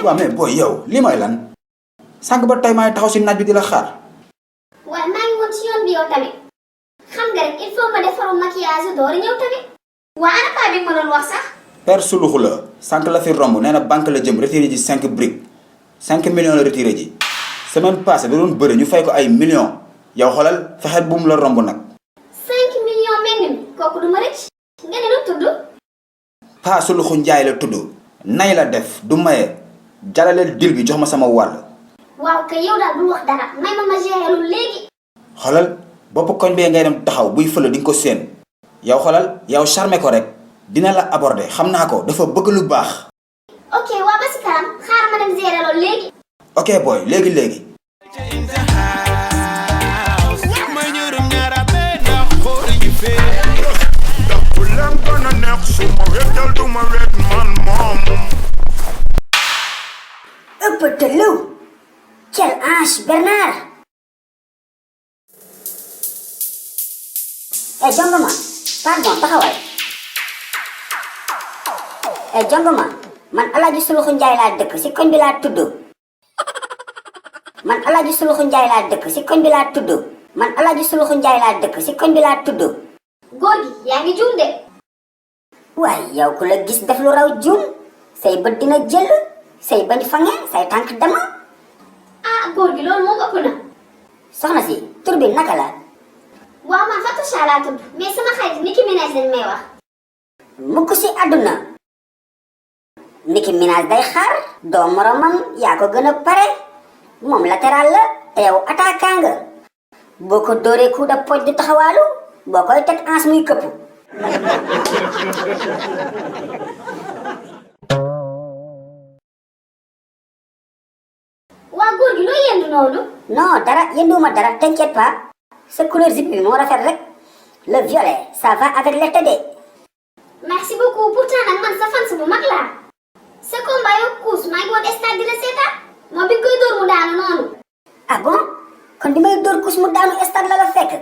Wa mais boy yow li may lan sank ba tay may taxaw ci naaj bi di la xaar. Wa maa ngi woon ci yoon bi yow tamit xam nga rek il faut ma defaru maquillage door ñëw tamit. Wa ana pa bi ma doon wax sax. Père suluxu la sank la fi romb nee na banque la jëm retiré ji 5 briques 5 millions la retiré ji semaine passée da doon bëre ñu fay ko ay millions yow xolal fexet bu mu la romb nak. 5 millions mel ni kooku du ma rëcc nga ne lu tudd. Pa suluxu njaay la tudd nay la def du maye jalaleel dil bi jox ma sama wàll. Waaw kay yow daal bul wax dara may ma gérer lu léegi. xolal bopp koñ bee ngay dem taxaw buy fële di nga ko seen yow xolal yow charmé ko rek dina la aborder xam naa ko dafa bëgg lu baax. Ok waa ba si kanam xaar ma dem gérer loolu léegi. ok boy léegi. Ëppëtëlu quel ange Bernard. Jongoma pardon taxawal. Jongoma man Alaaji Suluxu Njaay laa dëkk si koñ bi laa tudd. Man Alaaji Suluxu Njaay laa dëkk si koñ bi laa tudd. Man Alaaji Suluxu Njaay laa dëkk si koñ bi laa tudd. Góor gi yaa ngi juum de. Waay yow ku la gis def lu raw juum say bët dina jël say bañ fange say tànk dama. Ah góor gi loolu moom ëpp na. Soxna si tur bi naka la. Waaw man Fatou Cha laa tudd mais sama xarit Nicki Minaj lañ may wax. mukk si àdduna. Nicki Minaj day xaar doo moromam yaa ko gën a pare moom latéral la te yow attaquant nga boo ko dóoree coup de poing di taxawaalu boo koy teg ans muy këpp. Waa góor gi loo yendu noonu. non dara yënduwuma dara t'inquiète pas sa couleur zip bi moo rafet rek le violet ça va avec l'été de. Merci beaucoup pourtant nag man sa fans bu mag laa. sa combat yow kuus maa ngi woon stade di la seetaan moo bi koy dóor mu daanu noonu. Ah bon kon bi may dóor kus mu daanu stade la la fekk.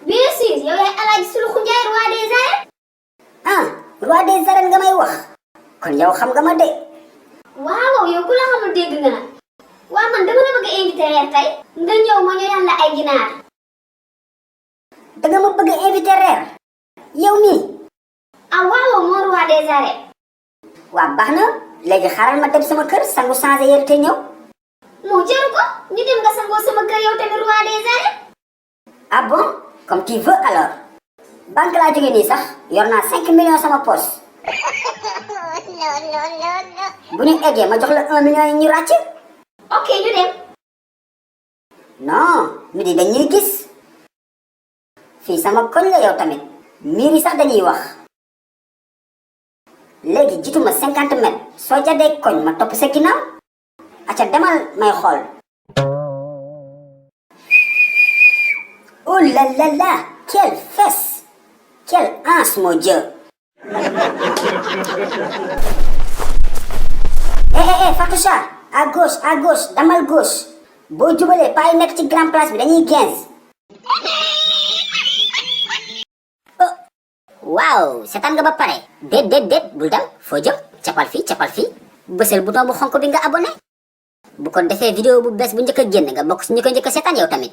Bien sûr yow yaay Alaaji Suluxu Njaay roi des arènes. Ah roi des arènes nga may wax kon yow xam nga ma de. waaw yow ku la xamul dégg nga nag. waa man dama la bëgg a invité reer tey nga ñëw ma ñu yàlla ay ginaar. danga ma bëgg a invité reer yow mii. ah waaw moo roi des arènes. waa baax na léegi xaaral ma dem sama kër sangu changé yére te ñëw. moo jëru ko ñu dem nga sangoo sama kër yow tamit roi des arènes. Ah bon comme tu veux alors. banque laa jógee nii sax yor naa 5 millions sama poche. bu ñu eggee ma jox la 1 million yi ñu ràcc. ok ñu dem. non ñu di dañuy gis. fii sama koñ la yow tamit miir yi sax dañuy wax. léegi jituma 50 mètres soo jadee koñ ma topp sa ginnaaw. acca demal may xool. Oh là là là, quelle fesse! Quelle anse, mon Dieu! Fatou Cha, à gauche, damal gauche. Boo jubalee pas yi nekk ci grand place bi dañuy 15. Oh, waaw, seetaan nga ba pare. Déet, bul dem, foo jëm, capal fii. Bësal bouton bu xonk bi nga abonné. Bu ko defee vidéo bu bees bu njëkk a génn nga bokk si ñu ko njëkk a seetaan yow tamit.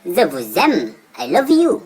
Je vous aime. I love you.